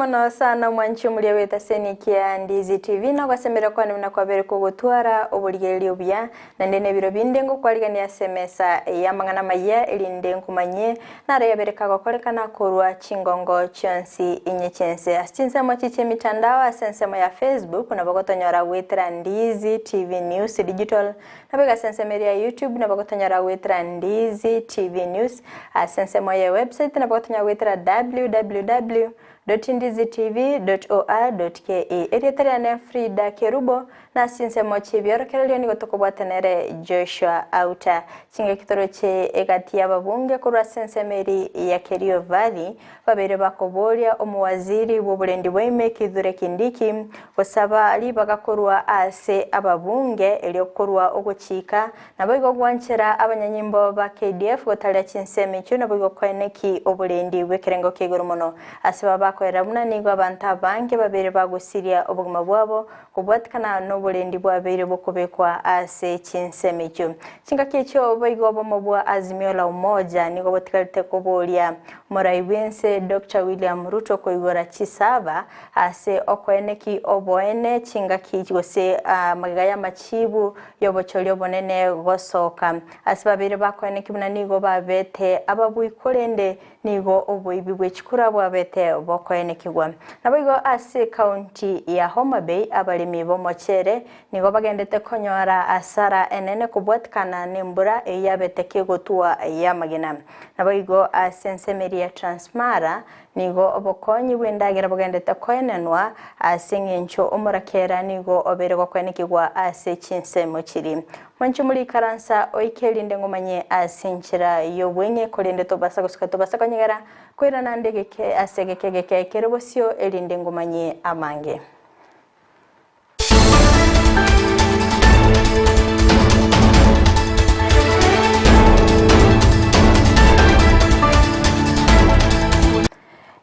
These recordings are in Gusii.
mono sana omwanchi omuria bw'etaseni kia Ndizi TV na ogosemeria kwane buna kwabere kogotwara oborigereria obuya naende nebiro binde ngokwarigania ase emesa y'amang'ana amayia erinde nkomanyie naro yabere kagokorekana korwa chingongo chionsi inye chi'ense ase chinsemo echi chi'emitandao ase ensemo ya Facebook nabo gotonyora goetera Ndizi TV News Digital Naboigo ase ensemo eria ya YouTube nabo gotonyora goetera Ndizi TV News, ase ensemo ye website nabo gotonyora goetera www.ndizitv.or.ke. Erieta riane Frida Kerubo, na ase chinsemo chi'ebiorokererio nigo tokobwatana ere Joshua Auta. Chingaki toroche egati y'ababunge korwa ase ensemo eria ya Kerio Valley Babeire bakoboria omowaziri bw'oborendi bwaime Kithure Kindiki gosaba ribaga korwa ase ababunge erio korwa ogochika naboigo gwanchera abanyanyimbo ba KDF gotaria chinsemo echio naboigo koeneki oborendi bw'ekerengo kia igoro mono ase babakorera buna nigo abanto abange babeire bagosiria obogima bwabo kobwatikana noborendi bwabeire bokobekwa ase chinsemo echio. Chingaki echio boigo obomo bwa Azimio la Umoja nigo botigarete koboria Morai bw'ense Doctor William Ruto koigora chisaba ase okoeneki oboene chingaki gose magega y'amachibu y'obochori obonene gosoka. Ase babeire bakoeneki buna nigo babete ababui korende nigo oboibi bwe chikura bwabete bokoenekigwa. Naboigo ase ekaunti ya Homa Bay abaremi b'omochere nigo bagendete konyora asara enene kobwatikana nembura eyio yabete kegotwa y'amagena. Naboigo ase ensemo eria ya Transmara nigo obokonyi bw'endagera bogendete koenenwa ase eng'encho omorakera nigo obeire gokoenekigwa ase chinsemo chiria. Mwanche morikaransa oike erinde ngomanye ase enchera y'obweng'e korende tobasa gosuka tobasa konyegera koirana ande egeke ase egeke egeke kere bosio erinde ngomanye amange.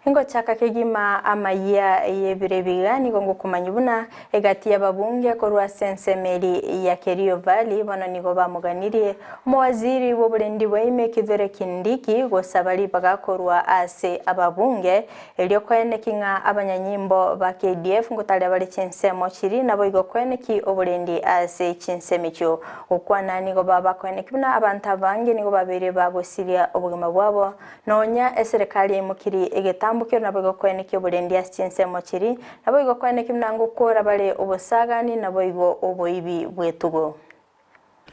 Ingochaka kegima amayia y'ebiro ebiga nigo ngokomanyia buna egati y'ababunge korwa ase ensemo eri ya Kerio Valley bono nigo bamoganirie omowaziri bw'oborendi bwaime Kithure Kindiki gosaba ribaga korwa ase ababunge Erio koeneki ng'a abanyanyimbo ba KDF ngotaria bare chinsemo chiri, naboigo koeneki oborendi ase chinsemo echio. Gokwana nigo baba koeneki buna abanto abange nigo babeire bagosiria obogima bwabo, nonya eserekari yaimokirie egetambokero naboigo koeneki oborendi ase chinsemo chiri, naboigo koeneki buna ngokora bare obosagani naboigo oboibi bw'etugo.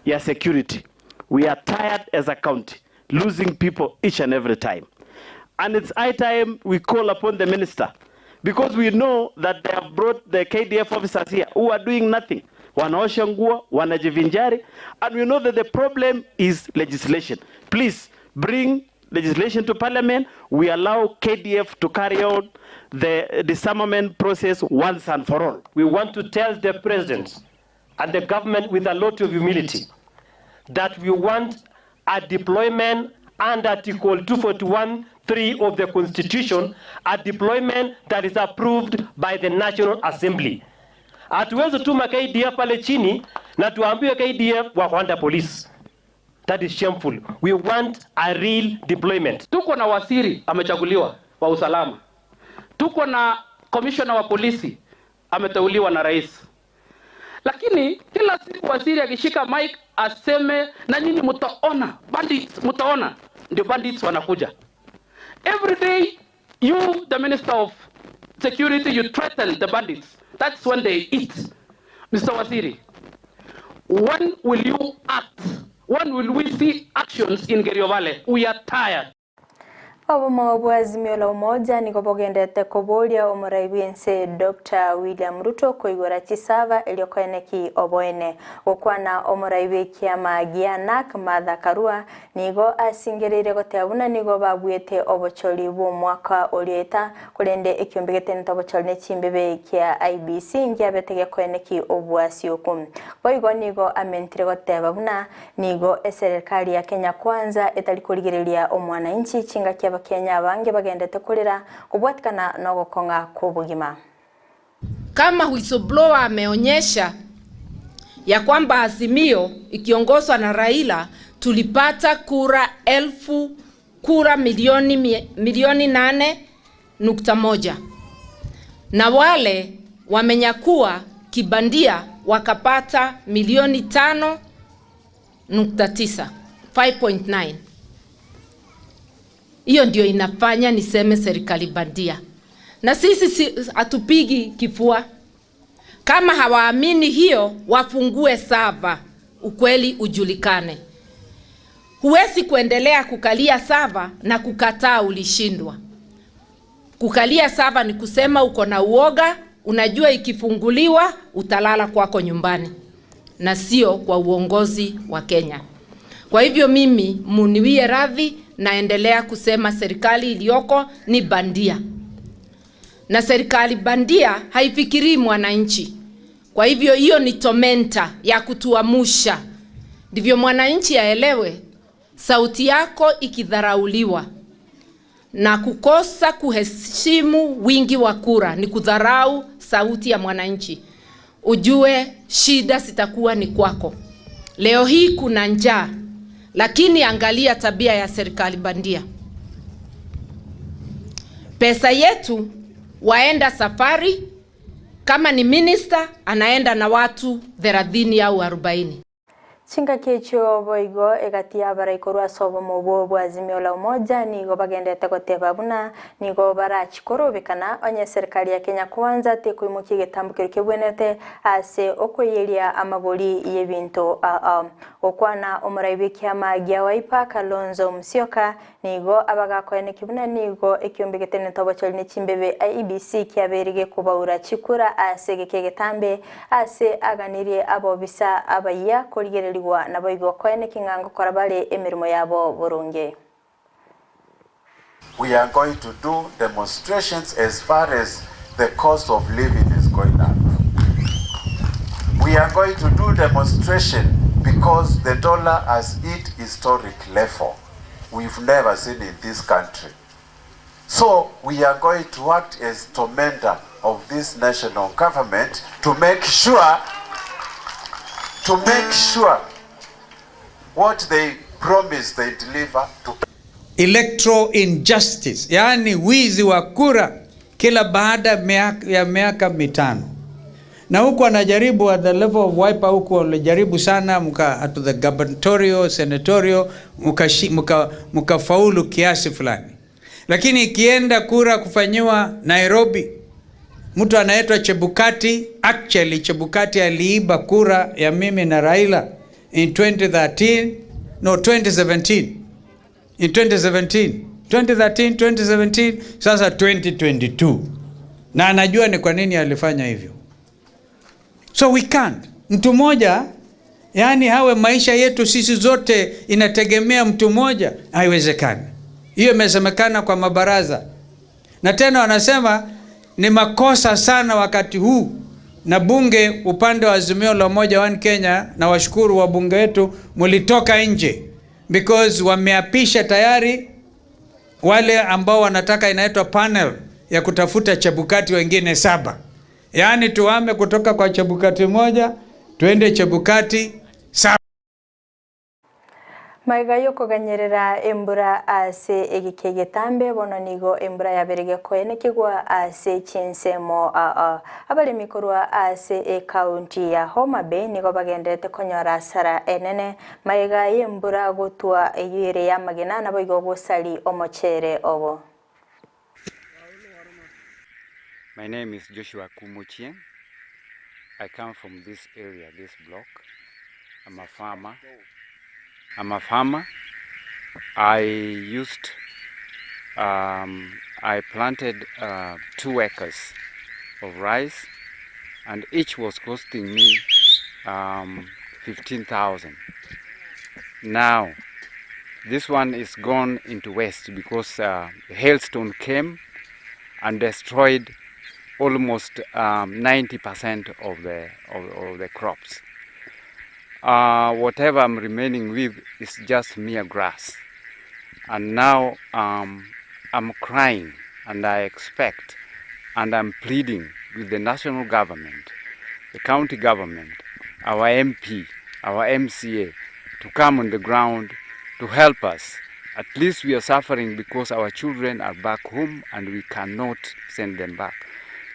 Ya security we are tired as a county losing people each and every time and it's high time we call upon the minister because we know that they have brought the KDF officers here who are doing nothing wanaosha nguo wanajivinjari and we know that the problem is legislation please bring legislation to parliament we allow KDF to carry on the disarmament process once and for all. We want to tell the president and the government with a lot of humility that we want a deployment under Article 241.3 of the Constitution, a deployment that is approved by the National Assembly. Hatuwezi tuma KDF pale chini na tuambiwe KDF wako under police. That is shameful. We want a real deployment. Tuko na waziri amechaguliwa wa usalama, tuko na commissioner wa polisi ameteuliwa na rais, lakini kila siku waziri akishika mic aseme na nyinyi mtaona bandits, mtaona ndio bandits wanakuja. Every day you the minister of security you threaten the bandits. That's when they eat. Mr. Waziri, when will you act? When will we see actions in Kerio Valley? We are tired. Obomo bwa Azimio la Umoja nigo bogenderete koboria omorai bw'ense Doctor William Ruto koigora chisava erio koeneki oboene. Gokwana omorai bw'ekiama gia Narc Martha Karua nigo asingereire goteba buna nigo babuete obochori bw'omwaka oria eta korende ekiombe getenete obochori ne chimbebe kia IEBC ngiabete gekoeneki oboasi oku. Boigo nigo amentire goteba buna Nigo eserekari ya Kenya Kwanza etari korigereria omwananchi chingaki abakenya abange bagendete korera kobwatikana nogokong'a kw'obogima. Kama whistleblower ameonyesha ya kwamba Azimio ikiongozwa na Raila tulipata kura elfu kura milioni, milioni 8.1. Na wale wamenyakua kibandia wakapata milioni 5.9, 5.9. Hiyo ndio inafanya niseme serikali bandia, na sisi hatupigi kifua. Kama hawaamini hiyo, wafungue sava, ukweli ujulikane. Huwezi kuendelea kukalia sava na kukataa ulishindwa. Kukalia sava ni kusema uko na uoga, unajua ikifunguliwa utalala kwako nyumbani na sio kwa uongozi wa Kenya. Kwa hivyo mimi muniwie radhi, naendelea kusema serikali iliyoko ni bandia, na serikali bandia haifikirii mwananchi. Kwa hivyo hiyo ni tomenta ya kutuamusha, ndivyo mwananchi aelewe sauti yako ikidharauliwa na kukosa kuheshimu wingi wa kura ni kudharau sauti ya mwananchi. Ujue shida zitakuwa ni kwako. Leo hii kuna njaa, lakini angalia tabia ya serikali bandia. Pesa yetu waenda safari, kama ni minister anaenda na watu 30 au 40. Chingaki echio boigo egati ya abaraikorwa ase obomo obwo bwa Azimio la Umoja nigo bagendete goteba buna nigo barachikorobekana onye serikali ya Kenya Kwanza tekoimokia egetambo keria kebwenete ase okoiyeria amagori y'ebinto gokwana omorai bwa ekiama gia Wiper Kalonzo Musyoka nigo abagakoeneki buna nigo ekiombe getenenete obochori ne chimbebe IEBC kiabeire gekobaura chikura ase egeke egetambe ase aganirie abobisa abayia korigererigwa naboigo koeneki ng'a ngokora bare emirimo yabo boronge. We are going to do demonstrations as far as the cost of living is going up. We are going to do demonstration because the dollar has hit historic level we've never seen in this country. So we are going to act as tormentor of this national government to make sure what they promise they deliver to Electoral injustice, yaani wizi wa kura kila baada ya miaka 5. Na huku anajaribu at the level of Wiper, huku walijaribu sana mka at the gubernatorial, senatorial, mkafaulu kiasi fulani. Lakini ikienda kura kufanyiwa Nairobi, mtu anaitwa Chebukati, actually Chebukati aliiba kura ya mimi na Raila in 2013, no 2017. In 2017, 2013, 2017, sasa 2022. Na anajua ni kwa nini alifanya hivyo. So we can't. Mtu mmoja, yani hawe maisha yetu sisi zote inategemea mtu mmoja, haiwezekani. Hiyo imesemekana kwa mabaraza. Na tena wanasema ni makosa sana wakati huu. Na bunge upande wa Azimio la Umoja One Kenya, na washukuru wabunge wetu mlitoka nje because wameapisha tayari wale ambao wanataka inaitwa panel ya kutafuta Chebukati wengine 7. Yaani tuame kutoka kwa Chebukati moja tuende Chebukati 7. Maiga yokoganyerera embura ase egeke getambe bono nigo embura yaberege koenekigwa ase chinsemo abaremi korwa ase ekaunti ya Homa Bay nigo bagenderete konyora asara enene maiga y'embura gotwa eyere ya magena naboigo gosari omochere obo. My name is Joshua Kumuchie. I come from this area, this block. I'm a farmer. I planted 2 acres of rice, and each was costing me 15,000. Now, this one is gone into waste because the hailstone came and destroyed almost 90% of the crops. Whatever I'm remaining with is just mere grass. And now I'm crying, and I expect, and I'm pleading with the national government, the county government, our MP, our MCA, to come on the ground to help us. At least we are suffering because our children are back home and we cannot send them back.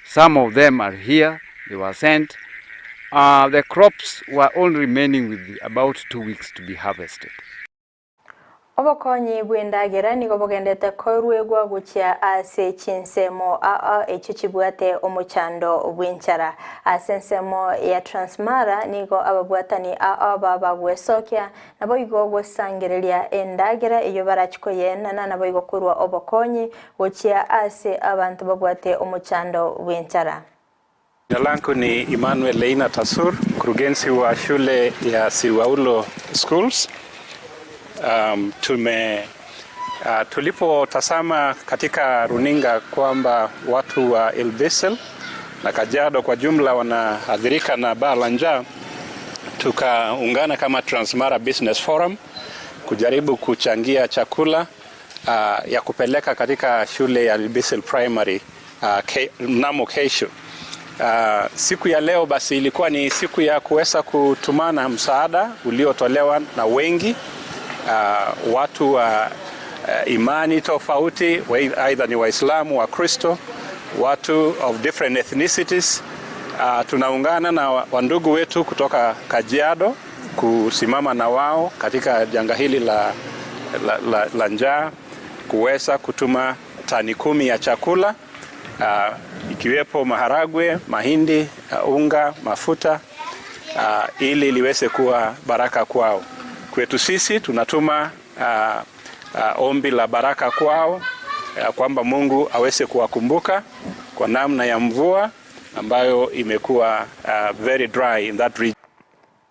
Some of them are here, they were sent. The crops were only remaining with about 2 weeks to be harvested. Obokonyi bw'endagera nigo bogendete koruegwa gochia ase chinsemo aa echio chibwate omochando bw'enchara. Ase ensemo ya Transmara nigo ababwatani aa babagwesokia naboigo gosangereria endagera eyio barachi koyeenana naboigo korwa obokonyi gochia ase abanto babwate omochando bw'enchara. Jina langu ni Emmanuel Leina Tasur, mkurugenzi wa shule ya Siwaulo Schools. Tulipotazama katika runinga kwamba watu wa Ilbisil na Kajiado kwa jumla wanaathirika na baa la njaa, tukaungana kama Transmara Business Forum kujaribu kuchangia chakula ya kupeleka katika shule ya Ilbisil Primary mnamo kesho. Siku ya leo basi ilikuwa ni siku ya kuweza kutumana msaada uliotolewa na wengi watu wa imani tofauti, aidha ni Waislamu, Wakristo, watu of different ethnicities. Tunaungana na wandugu wetu kutoka Kajiado kusimama na wao katika janga hili la njaa, kuweza kutuma tani 10 ya chakula ikiwepo maharagwe, mahindi, unga, mafuta ili liweze kuwa baraka kwao. Kwetu sisi tunatuma ombi la baraka kwao kwamba Mungu aweze kuwakumbuka kwa namna ya mvua ambayo imekuwa very dry in that region.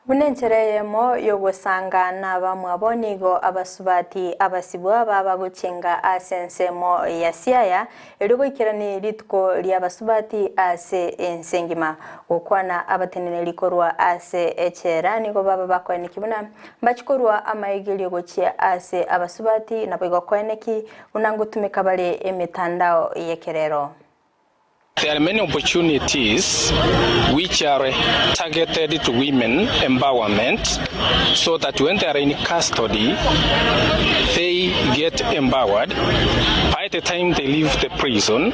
Buna enchera eyemo yogosanga nabamwabo nigo abasubati abasibwa babagochenga ase ensemo ya Siaya erio goikerani rituko ria abasubati ase ense engima. Gokwana abateneneri korwa ase echera nigo baba bakoeneki buna mbachikorwa amaigerio gochia ase abasubati nabo igokoeneki buna ngotumeka bare emetandao yekerero. There are many opportunities which are targeted to women empowerment so that when they are in custody, they get empowered. By the time they leave the prison,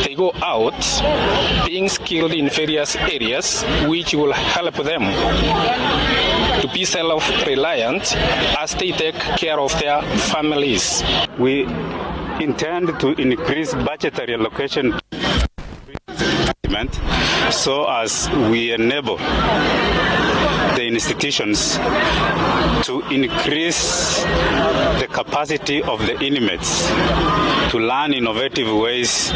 they go out being skilled in various areas which will help them to be self-reliant as they take care of their families. We intend to increase budgetary allocation so as we enable the institutions to increase the capacity of the inmates to learn innovative ways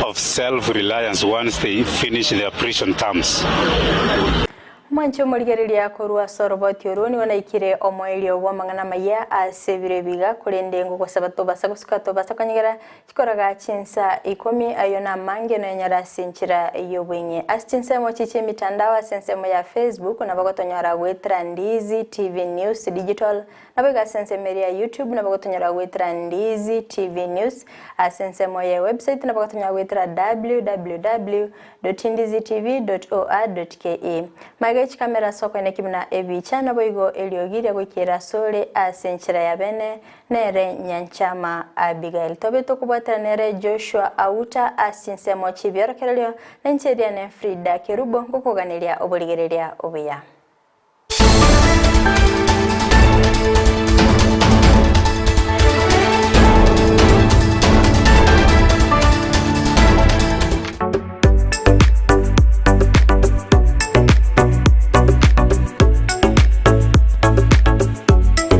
of self-reliance once they finish their prison terms. Mwancho omorigereria korwa soroboti oro nigo naikire omoerio bwa amang'ana maya ase ebiro ebiga korende ngogosaba tobasa gosuka tobasa konyegera chikoraga chinsa 10 ayo na amange noenyora ase enchera y'obweng'e ase chinsemo chiche emitandao ase ensemo ya Facebook nabo gotonyora gwetera Ndizi TV News Digital, nabo iga ase ensemo eria ya YouTube nabo gotonyora gwetera Ndizi TV News, ase ensemo ya website nabo gotonyora gwetera www.ndizitv.or.ke. Maiga chikamera soko ene kibuna ebicha nabo igo eriogi goikera sore ase enchera ya bene nere Nyanchama Abigail tobe tokubwatana nere Joshua Auta ase ensemo chibiorokererio nencheria ne Frida Kerubo ngokoganeria oborigereria obuya.